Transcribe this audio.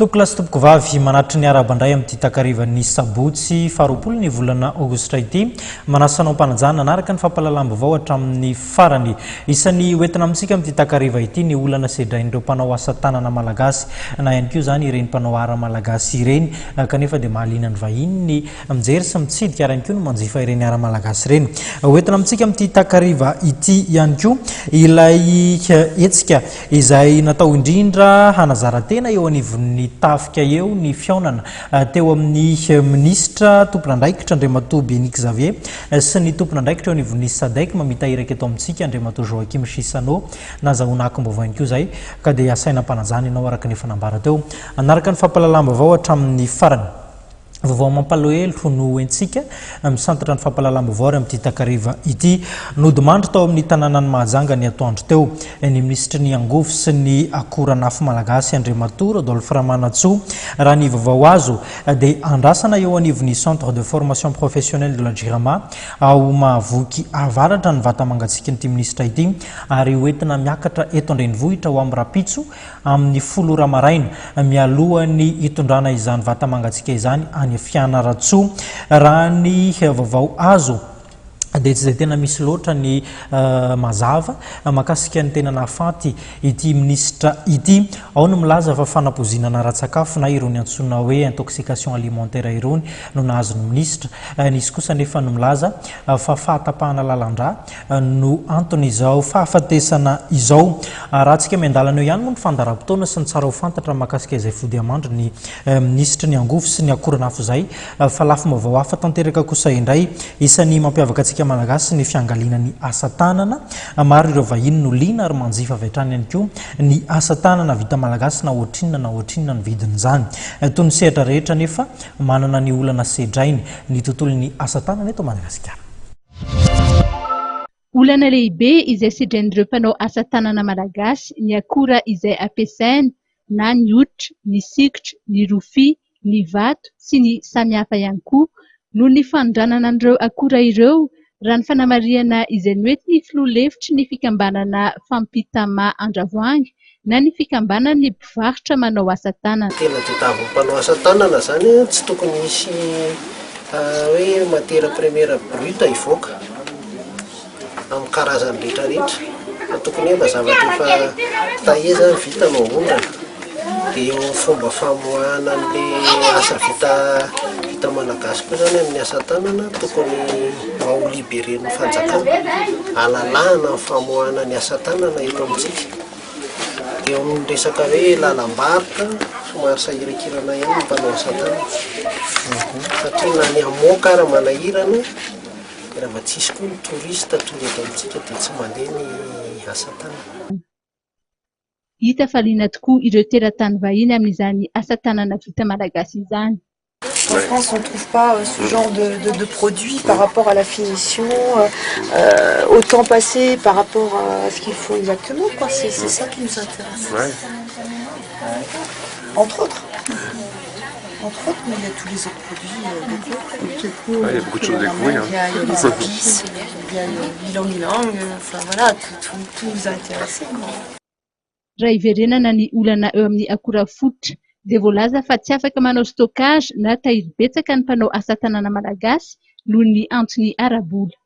Tompokolahy sy tompokovavy, manatry ny arahaba indray amin'ity takarivan'ny sabotsy faharoapolo ny volana aogositra ity. Manasa anao am-panajana hanaraka ny fampahalalam-baovao hatramin'ny farany. Isan'ny hoentina amintsika amin'ity takariva ity ny olana sedrain'ireo mpanao asa tanana malagasy na ihany koa izany ireny mpanao ara malagasy ireny kanefa dia mahaliana ny vahiny ny mijery sy mitsidika ary ihany koa ny manjifa ireny ara malagasy ireny. Hoentina amintsika amin'ity takariva ity ihany koa ilay hetsika izay natao indrindra hanazara-tena eo anivon'ny tafika eo ny fihaonana teo amin'ny minisitra tompon'andraikitra Andriamatoa Béni Xavier sy ny tompon'andraikitra eo anivon'ny Sadec mamita iraka eto amintsika Andriamatoa Joachim Chissano. Nazahoana akom-baovao ihany koa izay ka dia asaina am-panajana ianao araka ny efa nambara teo. Hanaraka ny fampahalalam-baovao hatramin'ny farany. Vaovao mampalahelo no hoentsika misantatra ny fampahalalam-baovao ary amin'ity takariva ity. Nodimandry tao amin'ny tanànan'i Mahajanga ny atoandro teo ny minisitry ny angovo sy ny akoran'afo malagasy Andriamatoa Rodolphe Ramanantsoa. Raha ny vaovao azo dia andrasana eo anivon'ny Centre de formation professionnelle de la Jirama ao Mahavoky Avaratra ny vata-mangatsiakan'ity minisitra ity ary hoentina miakatra eto an-drenivohitra ho amin'ny rahampitso amin'ny folo ora maraina, mialohan'ny hitondrana izany vata-mangatsiaka izany any Fianarantsoa. Raha ny vaovao azo dia tsy izay tena misy loatra ny mazava mahakasika ny tena nahafaty ity minisitra ity. Ao ny milaza fa fanapoizinana ara-tsakafo na irony antsoina hoe intoxication alimentaire irony no nahazo ny minisitra. Nisy kosa anefa ny milaza fa fahatapahana lalan-drà no anton'izao fahafatesana izao. Arahantsika miandalana eo ihany moa ny fandaharam-potoana sy ny tsara ho fantatra mahakasika izay fodiamandry ny minisitry ny angovo sy ny akoran'afo izay fa lafim-baovao hafa tanteraka kosa indray. Isan'ny mampiavaka antsika Malagasy ny fiangaliana ny asa tanana. Maro ireo vahiny no liana ary manjifa avy hatrany ihany koa ny asa tanana vita malagasy na ohatrinona na ohatrinona ny vidin'izany. Toy ny sehatra rehetra anefa, manana ny olana sedrainy ny tontolon'ny asa tanana eto Madagasikara. Olana lehibe izay sedrain'ireo mpanao asa tanana malagasy ny akora izay ampiasaina na ny hoditra, ny sikotra, ny rofia, ny vato sy ny samihafa ihany koa. Noho ny fanondranana an'ireo akora ireo, raha ny fanamarihana izay noentin'ny filoha lefitry ny fikambanana Fampitama Andravoahangy na ny fikambanan'ny mpivarotra manao asa tanana. Tena tadiavin'ny mpanao asa tanana izany tsy tokony hisy hoe matière première brute hivoaka amin'ny karazany rehetra rehetra fa tokony hoe mba zavatra efa taillé zany vita no aondrana. Dia eo amin'ny fomba famoahana an'ilay asa vita vita malagasy koa zany amin'ny asa tanana tokony mba ho liberen'ny fanjakana, alalahana ny famoahana ny asa tanana eto amintsika. Dia eo amin'ny resaka hoe lalam-barotra, somary sahirankirana ihany ny mpanao asa tanana satria na ny hamoaka ara manahirana, dia raha vao tsisy koa ny touriste tonga eto amintsika dia tsy mandeha ny asa tanana. Hita fa liana tokoa ireo teratany vahiny amin'izany asa tanana vita malagasy izany. En France, on ne trouve pas euh, ce genre de, de, de produit par rapport à la finition, euh, euh au temps passé, par rapport à ce qu'il faut exactement. C'est ça qui nous intéresse. Ouais. Entre autres. Entre autres, mais il y a tous les autres produits euh, déco. Ouais, il y a beaucoup de choses à découvrir. Il y a, il y a les épices, il y a le ylang-ylang, enfin voilà, tout, tout, tout nous a intéressés. Raha hiverenana ny olana eo amin'ny akora fototra dia voalaza fa tsy afaka manao stockage na tahiry betsaka ny mpanao asa tanana malagasy noho ny antony ara-bola.